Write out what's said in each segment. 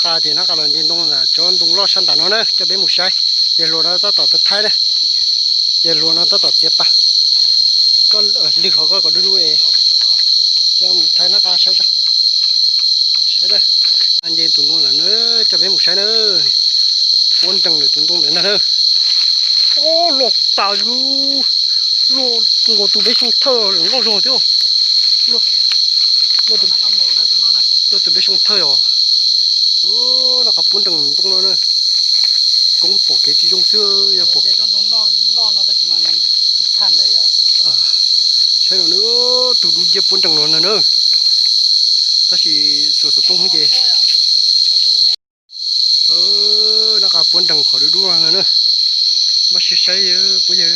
Ces nab qa los nce ntoo ntawm cov ntoo loj sab nram no na, coj peb mus saib. Yawg hluas no tab tom thaij na, yawg hluas no tab tom txiav pas. Koj lwg hov koj kom dub dub es coj mus thaij nab qa saib tso. Saib na, nce tus ntoo ntawm na, coj peb mus saib na. Puab nreeg lawm tus ntoo ntawm ntag na. Ob, loj tas, loj nkaus tus peb xyoo thawj loj zog thiab. Loj tus peb xyoo thawj os. Nab qa puab nreeg ntoo no na. Koob pom kev tsis zoo xwb, yog pom. Saib no na, tus dub nciab puab nreeg no na. Tab sis xuas xov tooj ces nab qa puab nreeg qhov dub dub no na. Npaj siab saib puab yawg.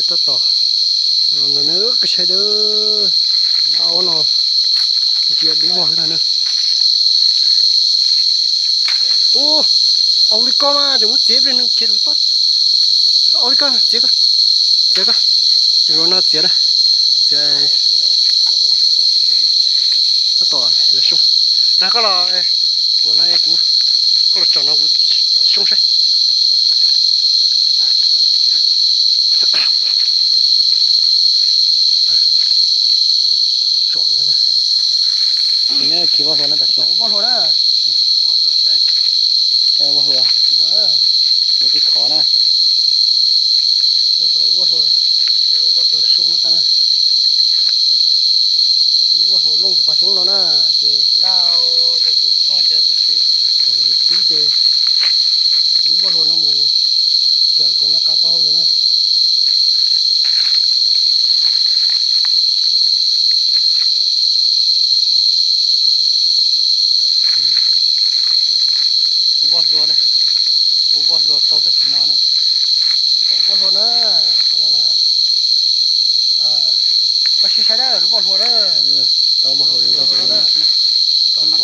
Tab tom no na, koj saib dawb, qab aub no ntsia dub vog xwb ntag na. Ua, au li koj mas tseem muab txiav ib pliag nws khiav rau tod. Au li koj, txiav koj, txiav koj. Luag no txiav na, txiav. Tab tom yuav xyoo na, koj los, tuav no kuv, koj los tsom no kuv xyoo saib. Tsom ntawd na. Sim no khi voj hlua na, tam sim no. Voj hlua na. Saib voj hlua. Nws tib khov na. Voj hlua, xyoo no qa na. Lub voj hlua looj tus pas xyoob no na, ces thaum yus pib ces lub voj hlua no mus zawm nkaus nab qa taub hau ntawd na. Kuv voj hlua, kuv voj hlua tau tam sim no na. Voj hlua na, qhov no na. Koj sim saib na, lub voj hlua na. Tau voj hlua, tau hlua na. Nab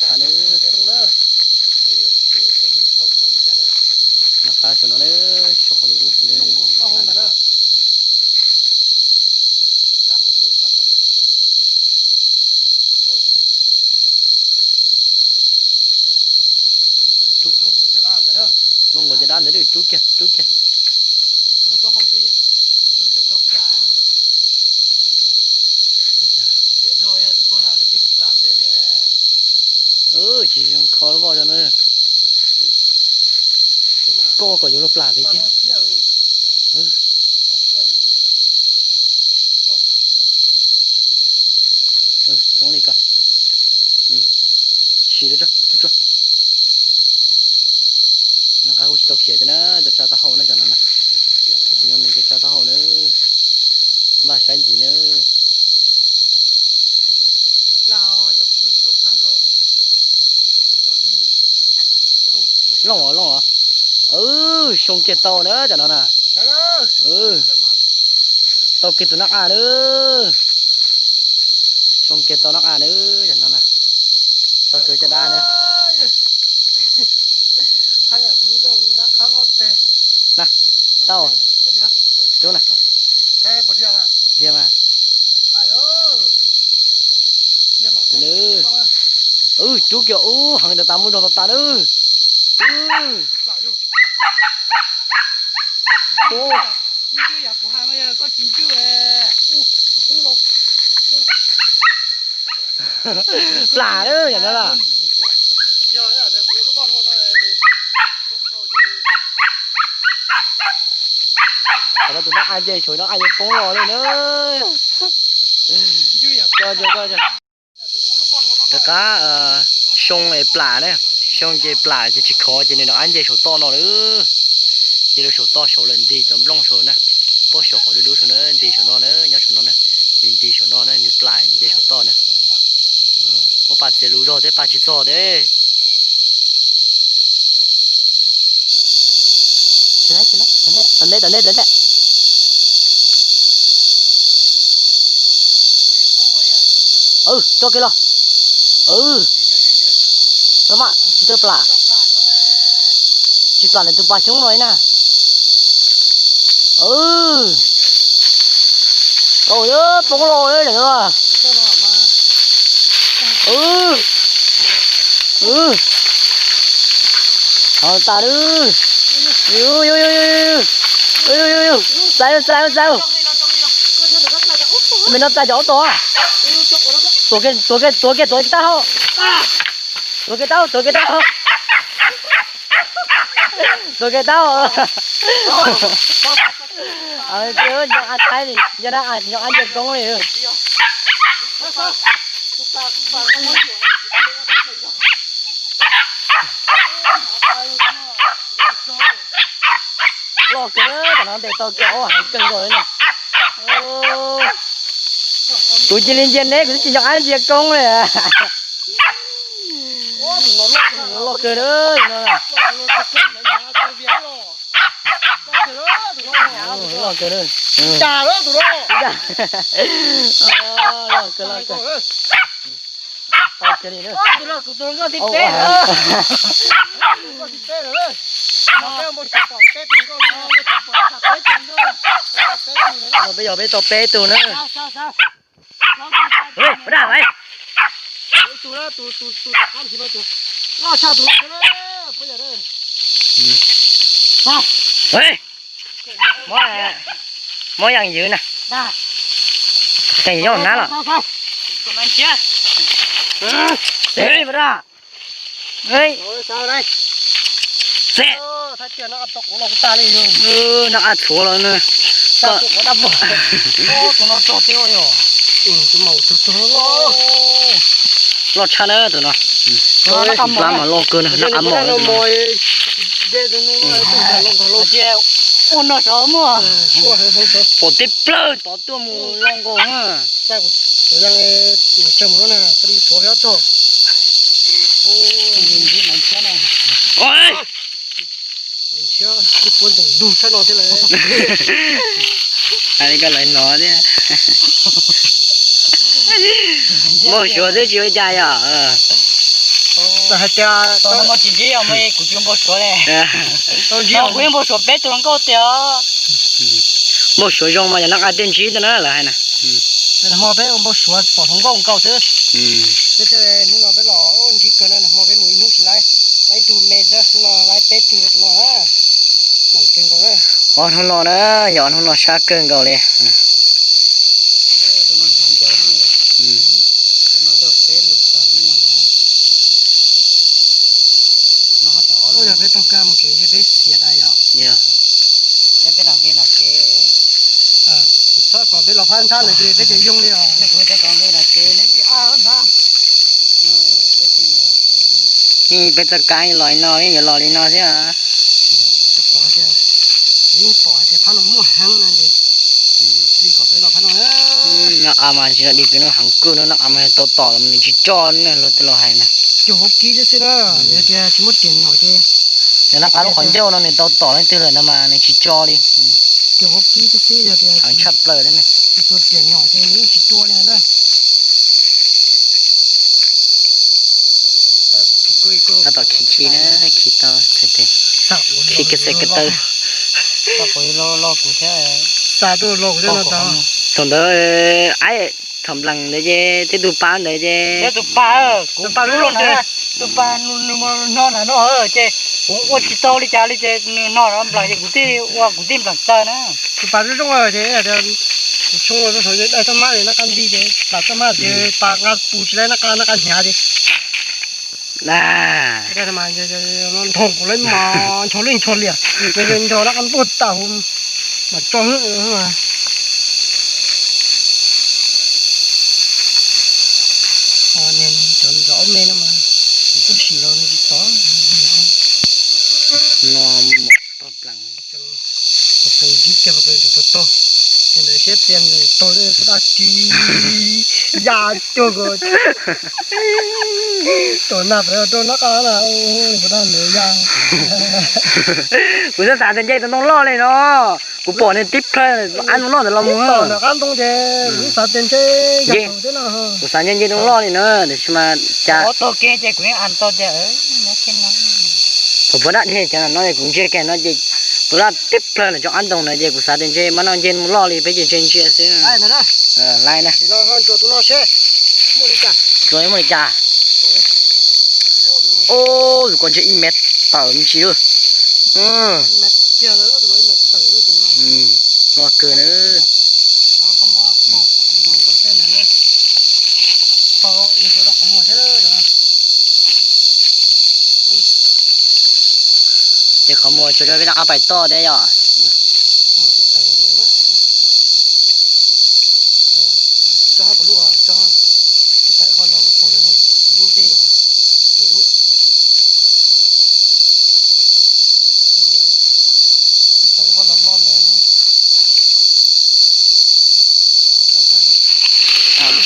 qa na. Nab qa saum no na, saum qhov lub lub na. Looj nkaus caj dab ntawd, rub kiag, rub kiag. Tsis zoo kho voj no na. Koj kom yuav luag plam pem thiab. Txhob li ko. Sim tsuag tsuag. Nab qa kuj tsis tau khiav tiag na, cov tsa taub hau na, tam sim no na. Tam sim no nws cov tsa taub hau na. Npaj saib ntxiv na. Looj os, looj os. Xyoo kiag tau na, tam no na. Tau kiag tus nab qa na. Xyoo kiag tau nab qa na, tam no na. Tau kiag caj dab na. Na, tau. Rub na. Dhia mas. Rub kiag ub, heev tas tas muaj zog tas tas na. Plam na, yam no na. Qhov no tus nab qa nce saum no qa yuav poob los li na. Rov qab xyoo es plam na, xyoo ces plam ces tsis khov ces nws rov qab nce saum toj no lawm. Nce rau saum toj saud lawm nti cov nplooj saud na, pab saum qhov dub dub saud na, nti saum no na, nyob saum no na, nws nti saum no na, nws plam nws nce saum toj na. Muab pas txiav lus zog thiab pas tsis txog thiab. Tom ntej, tom ntej, tom ntej. Tso kiag los. Tsis tau plam. Tsis plam nws tus pas xyoob no li na. Tau, poob los lawm no. Ov, tas lawm. Txais, txais, txais. Me no txais cov ob tog. Tuav kiag, tuav kiag, tuav kiag tab hau. Tuav kiag tab hau, tuav kiag tab hau. Tuav kiag tab hau. Nco ab thaib, nco ab, nco ab ntsia koob li. Loj kawg, tam no ntes tau kiag ob heev kawg nkaus li na. Kuv cia li ntsia neb, kuv twb tsis nco ab ntsia koob li. Loj kawg na. Loj kawg na. Loj kawg, loj kawg. Tau kiag li na. No peb yog peb tau peb tug na. Muab, muab yeej ywv na. Ces yog nab los. Nab ab tshuav los na. Loj tshaj na tus no. Plab mas loj kawg na, nab ab mos. Pom tib plawg tod tuaj mus loj nkaus na. Hais li koj lawv hnov thiab. Npau suav twb tsis ua cas yom. Hais tias kuv tsis npau suav li. Kuv yeej npau suav peb tug hluas nkauj tiag. Npau suav zoo mas yog nab ab tej ntsib tau na lawv hais na. Hmo peb ua npau suav pom hluas nkauj nkaus xwb. Peb thiaj hnub no peb los ntsib kawg na, hmo peb mus ib hnub tsis laib, laib ib tug me xwb, hnub no laib peb tug rau tus no na. Mam kawg nkaus na. Ob hnub no na, yog ob hnub no sab kawg nkaus li. Yog peb taug kag mus kev ntshe peb xiam dai yom. Kuv txhob kom peb los phab ntxhab ntawd ces peb ces yoog li os. Peb taug kag los li no, yuav los li no thiab. Yeej pom hais tias phab no muaj heev no ces li kom peb los phab no. No a mas tsis no dig peb no heev kawg no, no a mas tau tom los nws tsis tso na, luag tej laus hais na. Cuag vaub kib xwb xwb na, yog tias tsis muab riam nyom ces. Yog nab ab lub qhov ncauj no nws tau tom leej twg lawm no mas nws tsis tso li. Cuag vaub kib xwb xwb, yog tias heev tshaj plaws thiab na. Tsis txua riam nyom ces nws yeej tsis tua li na. Tab tom khi khi na, khi tau, khi ka xav ka taw. Thaum ntawd, thaum nplees ntawd ces tej tug pa ntawd ces. Tus pa, tus pa nws no na no ces kuv ua tsis tau li cas li ces nws no nplees ces kuv thiaj ua kuv thiaj nplees tawg na. Tus pa zoo zoo ces kuv tshoob tau thaum dai toj mab nab qa nti ces plam toj mab ces pa nqa pus tsis laib nab qa nab qa hnyav ces. Nthoog kuv lawv mas ncho lwj ncho liam, ncho nab qa ntuag tas huv mas tso hwb. Cov nrov me no mas kuj sim los tsis tov. No mos tog plees. Plees ntsib kiag plees tau tog, ntawd siab txias ntawd tog puas dab tsi ya cuag ko. Tom nag pem rau nab qa na, puas dab ntawd ya. Kuv xav xav tias nce tus ntoo loj li no, kuv pom nws tib plhaw ab ntoo loj ntawd los mus. Tom nram qab ntoo ces kuv xav tias nce yog thiab no. Kuv xav nce nce ntoo loj li na, tiam sis mas cas. Thaum puas dab dhia cas no kuv ntsia kiag no ces Kuv laj tib plawg lawm cov qab ntoo na ces kuv xav tias ntshe mas no nce mus loj li peb ces ntshe ntsia xwb. Laiv na. Ntsuas muaj li cas? Ub, tus ko ntshe ib mev tawm me ntsis lawm. Loj kawg na. Ces qhov muag tsuas rau peb rov qab pais toj thiab yom.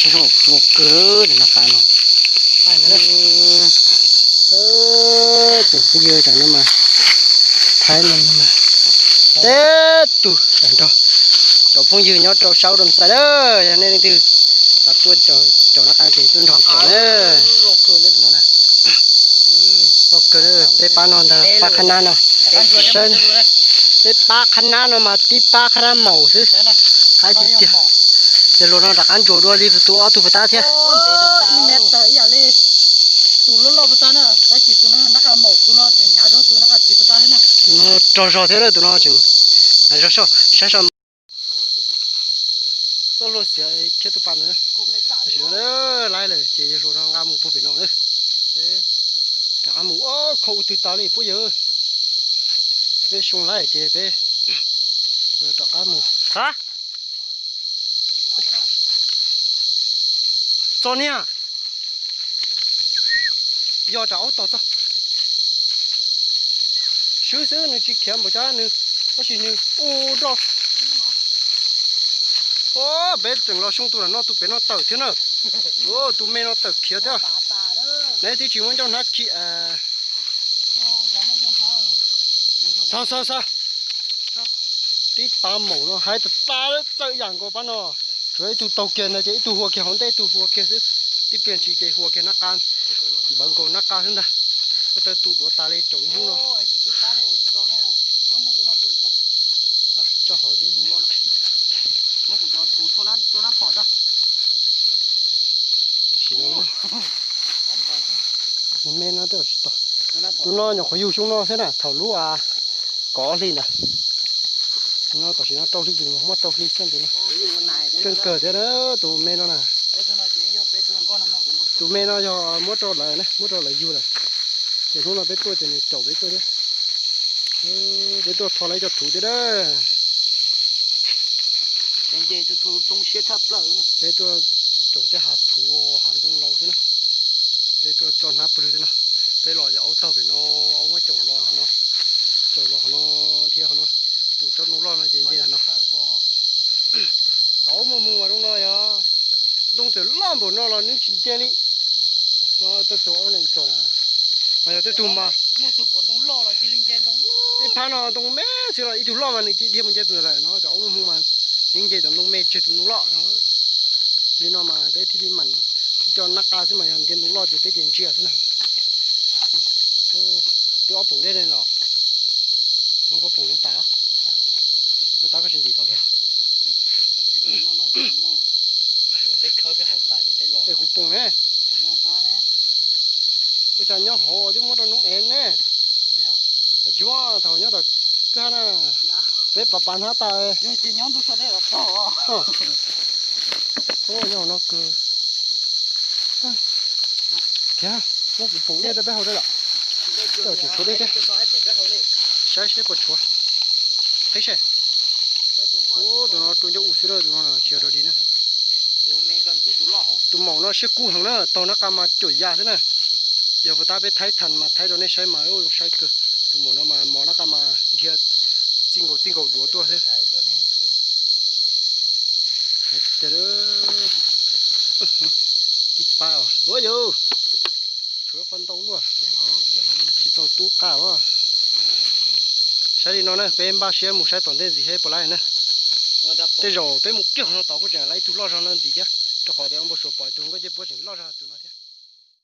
Zoo kawg no qab no. Tsoom phooj ywg, tam no mas thaib no mas teb tus tam nrog cov phooj ywg nyob rau sab Doo Xais lawm, yog nej leej twg xav tuaj caum nab qab ces tuaj nrog caum na. Loj kawg, peb pab no ntag, pab qhab nab no. Peb pab qhab nab no mas tib pab qhab nab maum xwb. Haib tiag tiag. Ces luag no rov qab ntsuas dua li tus ob tug puas tab thiab. Tus loj loj puas tab na, tab sis tus no nab qab maum, tus no tseem hnyav zog tus nab qab txiv puas tab thiab na. Tus no rog zog thiab, tus no tseem hnyav zog, saib saib. Txoj hlua xiav khiab tus pas ntawd. Tam sim no laiv lawm ces yawg hluas no nqa mus puag pem no na. Peb rov qab mus, ob khau ua twg tas li puab yawg. Peb xyoo laiv ces peb rov qab mus. Txog niag yog tsam aub tog txog. Swb xwb, nws tsis khiav npaum cas nws, tab sis nws ua nroj. Peb tseem los xyoo tus no, tus pem no tawm thiab na. Tus me no tawm khiav thiab. Neb twb tsis muab ncauj hnab khi. Xav xav xav. Tib pab maum no haib tas tas, txawm yam nkaus pab no. Tsuas ib tug taug kiag ntag ces ib tug hua kiag hauv ntej, ib tug hua kiag xwb. Tib pliag ntshis ces hua kiag nab qab, npawv nkaus nab qab xwb ntag. Koj tau tus duav tas li tsaus ib hnub no. Tso hauv. Tus me no tsis tau. Tus no nyuam qhuav yug xyoo no xwb na, thaum lub kov hli ntawd. Tus no tam sim no rau hli, yus muab rau hli xwb tus no. Keej kawg thiab tus me no na. Tus me no yog muab rau lawv, muab rau lawv yug lawm. Ces hnub no peb tuaj ces nws caum peb tuaj thiab. Peb tuaj tho lawv cov thuv thiab na. Peb tuaj caum tej hav thuv hav ntoo laus xwb na. Peb tuaj tso hnab pw lwg xwb no. Peb los yog aub taug pem no, aub muab caum los no. Caum los qhov no thiab qhov no. Tus tsob ntoo loj no ces nce ntawm no. Aub muaj hmoo mas zoo no yog ntoo txawm loj npaum no los nws tsis nce li. No tej tug aub neeg tso na, mas yog tej tug mas ib phab no ntoo me xwb los ib tug loj mas nws cia dhia mus nce tus ntawd lawm no. Cov aub muaj hmoo mas nws nce cov ntoo me tsawg tus ntoo loj no. Li no mas peb thiaj li mam, thiaj coj nab qa xwb mas yog nce ntoo loj ces peb ces ntsia xwb na. Twb ob poom dej ne los. Nub koj poom nub tas, koj tab koj tsis ntim tod peb. Es kuv poom ne. Ua cas nyob hauv twb muab rau nub ev ne. Tsis muab thaum nyob tom kwj ha na. Peb pav pav hnab tas. Nyob hauv no kawg. Thiab, muab kuv poom dej rau peb haus rau lawm. Tseem tshuav dej thiab. Saib seb puas tshuav. Qhib seb. Ub, tus no rua ncauj u xwb na, tus no tsis yog rau dig na. Tus maum no siab kub heev na, taug nab qa mas cuam ya xwb na. Yog puas tab peb thaib than mas thaib rau nej saib mas zoo saib kawg. Tus maum no mas mos nab qa mas dhia txij nkaus txij nkaus duav tuaj xwb. Tib pab os, ua yus, tshuav qhov ntau luaj, tsis txaus tub qa as. Saib li no na, peb npaj siab mus saib tom ntej ntxiv seb puas laib na. Tej zaum peb mus kiag no tod kuj tseem laib ib tug loj zog no ntxiv thiab, rau qhov tias npau suav pom ib tug nkauj ncej puab tseem loj zog tus no thiab.